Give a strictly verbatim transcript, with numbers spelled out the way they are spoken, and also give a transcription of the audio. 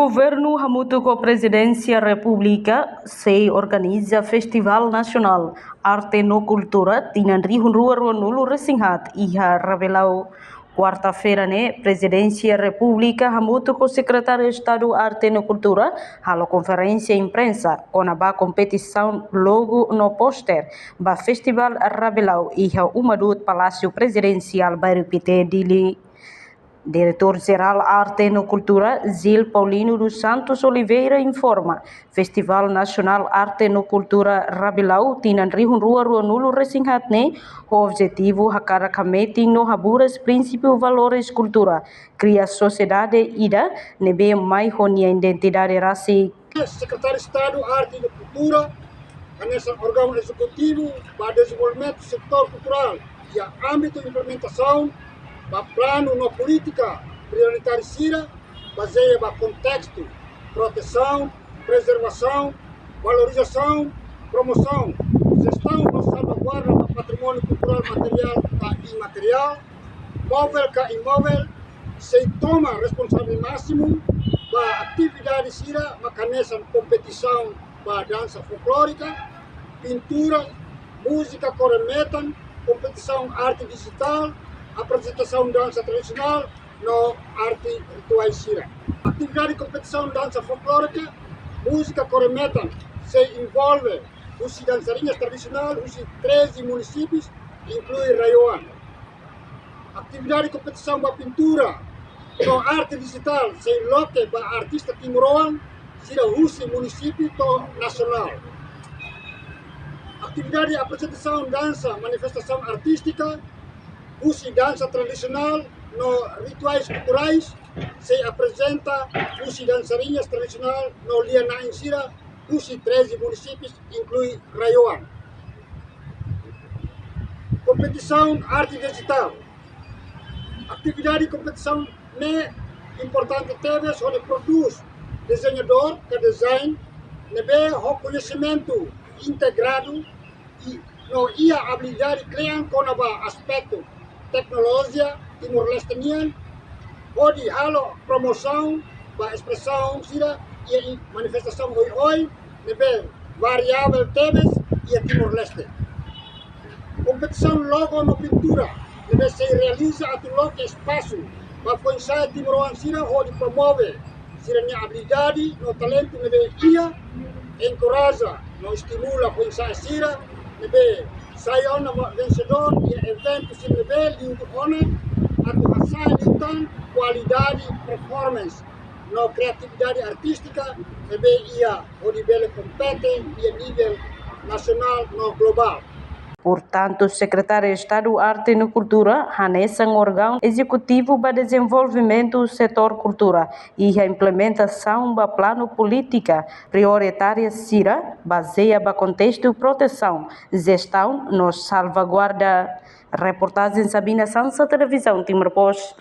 Governu hamutuk ho Prezidénsia Repúblika sei organiza Festivál Nasionál Arte no Kultura tinan rihun rua rua-nulu resin haat iha Rabelau. Kuarta-feira ne'e, Prezidénsia Repúblika hamutuk ho Sekretáriu Estadu Arte no Kultura halo konferénsia imprensa kona-ba kompetisaun logo no póster ba Festivál Rabelau iha Uma Dut, Palásiu Prezidensiál, Bairru Pité, Dili. Diretór Jerál Arte no Kultura, Gil Paulino dos Santos Oliveira, informa, Festivál Nasionál Arte no Kultura Rabelau tinan rihun rua rua-nulu resin haat ne'e ho objetivu hakarak hametin no haburas prinsípiu valores kultura, kria sosiedade ida ne'ebé mai ho nia identidade rasik. Sekretáriu Estadu Arte no Kultura, hanesan órgaun ezekutivu ba dezenvolvimentu setór kulturál iha ámbitu implementasaun ba planu no polítika prioritáriu sira, bazeia ba kontestu protesaun, prezervasaun, valorizasaun, promosaun, jestaun no salvaguarda ba patrimóniu kulturál materiál ka imateriál, movél ka imovél, sei toma responsabilidade másimu ba atividade sira mak hanesan kompetisaun ba dansa folklórika, pintura, múzika kore-metan, kompetisaun arte dijitál, aprezentasaun dansa tradisionál no arte rituais sira. Atividade kompetisaun dansa folklórika, múzika kore-metan sei envolve husi dansariñas tradisionál husi treze munisípius, inklui RAEOA. Atividade kompetisaun ba pintura no arte dijitál sei loke ba artista timoroan sira husi munisípiu to'o nasionál. Atividade aprezentasaun dansa manifestasaun artístika husi dansa tradisionál no rituais kulturais sei aprezenta husi dansariñas tradisionál no lia-na'in sira husi treze munisípius, inklui RAEOA. Kompetisaun arte dijitál. Atividade kompetisaun ne'e importante tebes hodi prodús dezeñadór ka design ne'ebé ho koñesimentu integradu i no iha abilidade kle'an kona-ba aspetu teknolojia Timor-Leste nian, hodi halo promosaun ba espresaun sira iha manifestasaun oioin ne'ebé variável tebes iha Timor-Leste. Kompetisaun logo no pintura ne'ebé sei realiza atu loke espasu ba foin-sa'e timoroan sira hodi promove sira-nia abilidade no talentu ne'ebé iha, enkoraja no estimula foin-sa'e sira ne'ebé sai ona mak vensedór iha eventu sira ne'ebé liu ona, atu hasa'e liután kualidade, performance no kreatividade artístika ne'ebé iha, hodi bele kompete iha nivel nasionál no globál. Portantu, Sekretáriu Estadu Arte no Kultura, hanesan órgaun ezekutivu ba dezenvolvimentu setór kultura iha implementasaun ba planu polítika prioritária sira, bazeia ba kontestu protesaun, jestaun no salvaguarda. Reportajen Sabina Sansa, Televizaun Timor Post.